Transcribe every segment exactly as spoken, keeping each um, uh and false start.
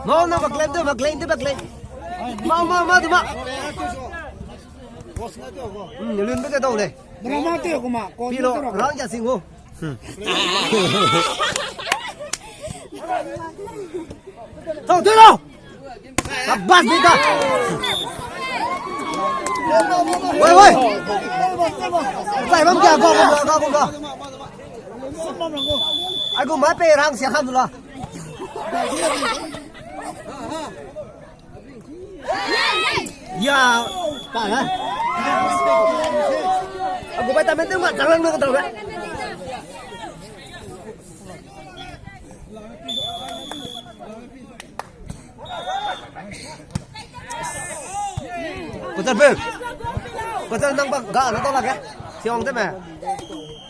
No, no, back lane, back lane, back lane. Ma, ma, ma, du ma. Hmm, lun be ke dau le. Drama te ko ma, ko pilo, te ko. Rang ja sing ho. Hmm. Tau, tau, tau. Sabas, beta. Woi, woi. Zai bam kia, go, go, go, go, go. Ai, gu mai pe rang sia kham du la. Ya, pa ha. Aku bai ta men teu ma, jangan lu ke tau be. Kochar pe. Kochar nang ba ga na tau la ke. Siang te me.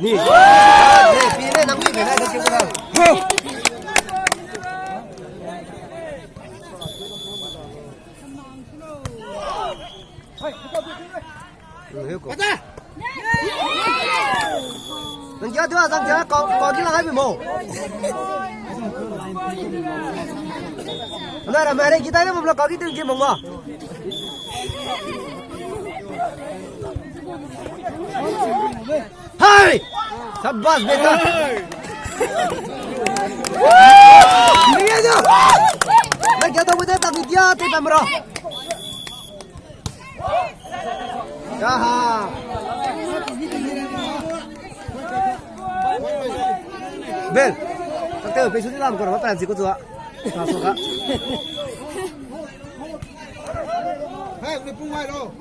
Ni. Ni, pi ne nang pi ne, ni ki ko da. Nang kia tua, nang kia, kau, kau ki lang ai mo. Nara mare kita ne mo kau ki tin ki mo. Hai! Sabas, beta. Woo! Nang kia tua mo de, tak ni dia, te pamro. Yaha. Ben. Takte pe su di lam ko ra pa si ko tua. Ta so ka. Hey, ni pung mai ro.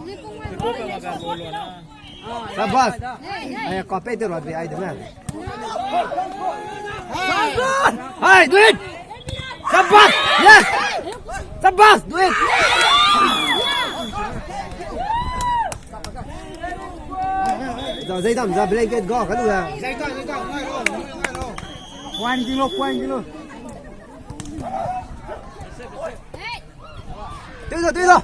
Sabas. Ai, ka pe te ro be ai de na. Hai, do it! Sabas! Yes! Sabas, do it! Za, zai dam, za blanket ga, ka du ya. Point kilo, point kilo. Tui da, tui da.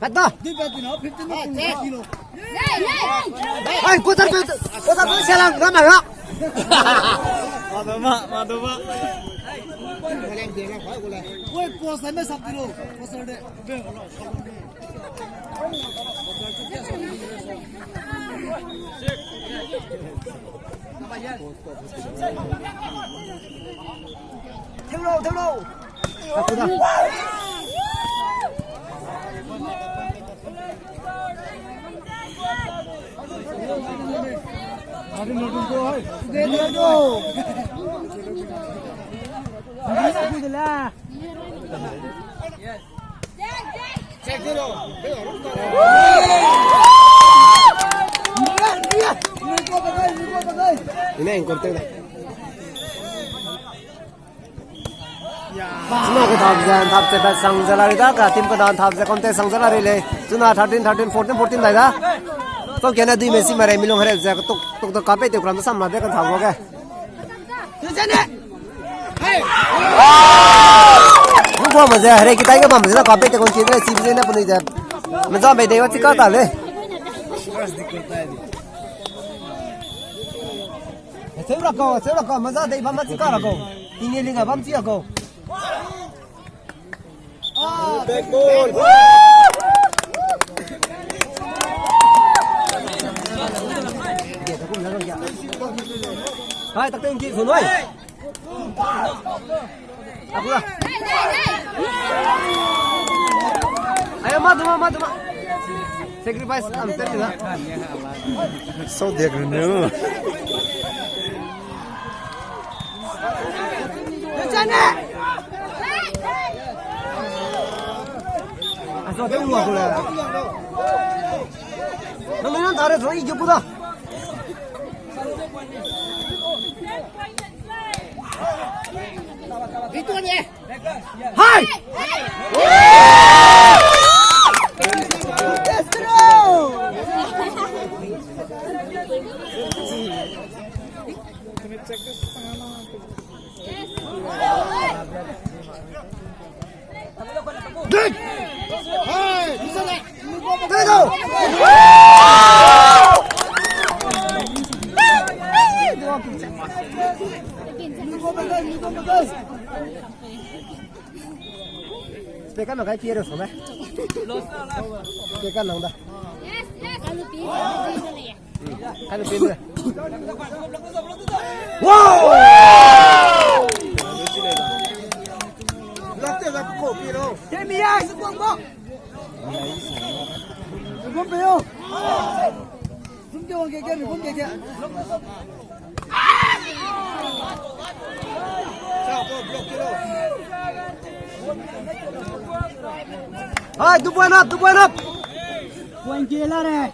Pat da. Ai, kotar pe, kotar pe selang, rama ya. Madoma, madoma. Woi, post hai me sap tiro, post de. Theu lau, theu lau. Ine, engkau te da. Chuna ke thap ze, thap ze, ba sang ze la ri da, ka team ke dan thap ze, konte sang ze la ri lei. Chuna thirteen, thirteen, fourteen, fourteen dai da. Tau kena dui me si mare, milung here ze, tuk, tuk, tuk, ka pe te kram sam la de kan thap ge. Lu bam ze, here kitai ge bam ze, ka pe te kon ki de, si ze na puni ze. Me za me de wa ti ka ta le. Seu ra kau, seu ra kau, maza dei bam ma chi ka ra kau. Tinge linga bam chi ra kau. Hai, tak teng ki sun hai. Aku lah. Ayo, ma duma, ma duma. Sacrifice am teri na. Sau dia kena. Aso te ulu aku lah. Nang nang Are zo i ju ku da. Hai! Speaker nang kai pie re so me. Speaker nang da. Yes, yes. Kanu pin. Wow! Lakte la ko pi ro. Temi ai su ko ko. Lu ko pe yo. Lu ko ke ke, lu ko ke ke. Hai, tu point up, tu point up. Point ke la re.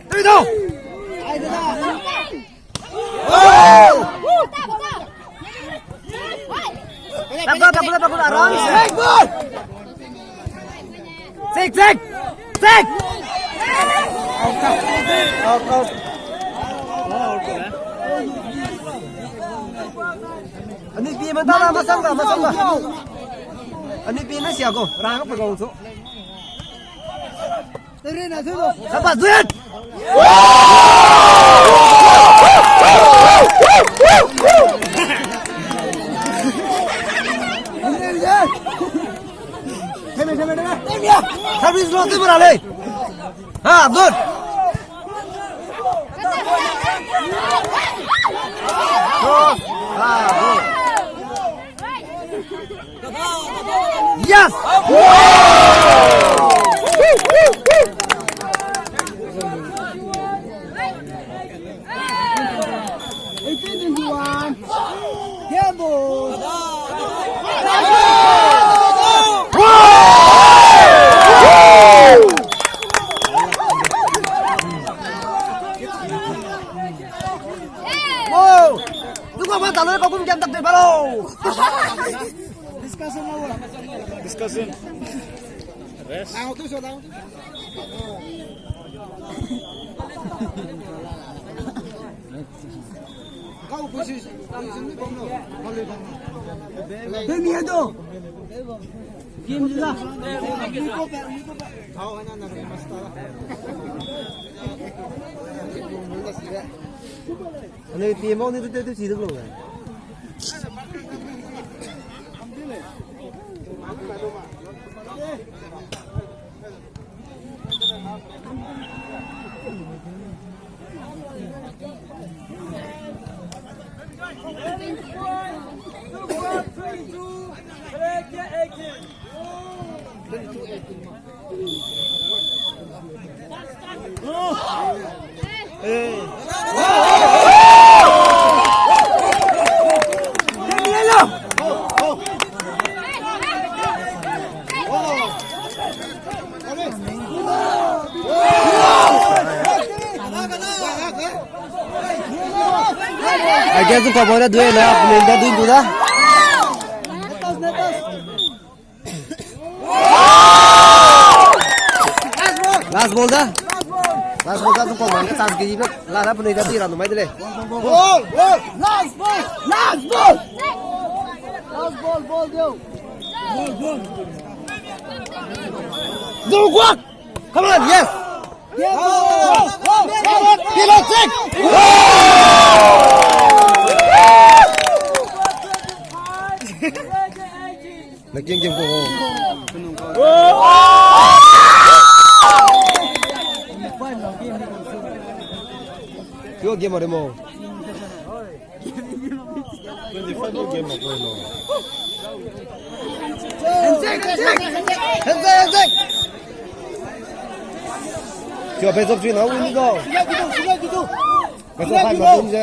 Tui dau. Ai da. Wow! Takut, takut, takut, aram. Hey, good. Sik, sik. Sik. Out, out. Out, out. Ani pi mata la masang da, masang da. Ani pi na sia ko, rang ko gong so. Sabat, do it! Service lo te bra le. Ha, good. Cross. Ha, good. Yes! Eighteen twenty-one. Gamble. Wow! Lu ko ma ta lo ko kum jam tak de balo. Discussion. Rest. Kau pusi, pusi ni bang lo. Bang lo, bang lo. Bang ni ado. Game la. Kau ana na master. Ane team ni tu te tu si tu lo. Ai, ge zu ka bora dui na, minda dui du da. Last ball da. Last ball da, tu ko man ka chance ki ba. La ra puni da ti ra nu mai de le. Ball, ball. Last ball. Last ball. Last ball, ball deu. Ball, ball. Dungguak. Come on, yes. Pilot six. Na king king ko. Yo game are mo. Twenty-five game mo ko no. Hands up, hands up. Yo, best of three now, we need go. Best of five now, we need go.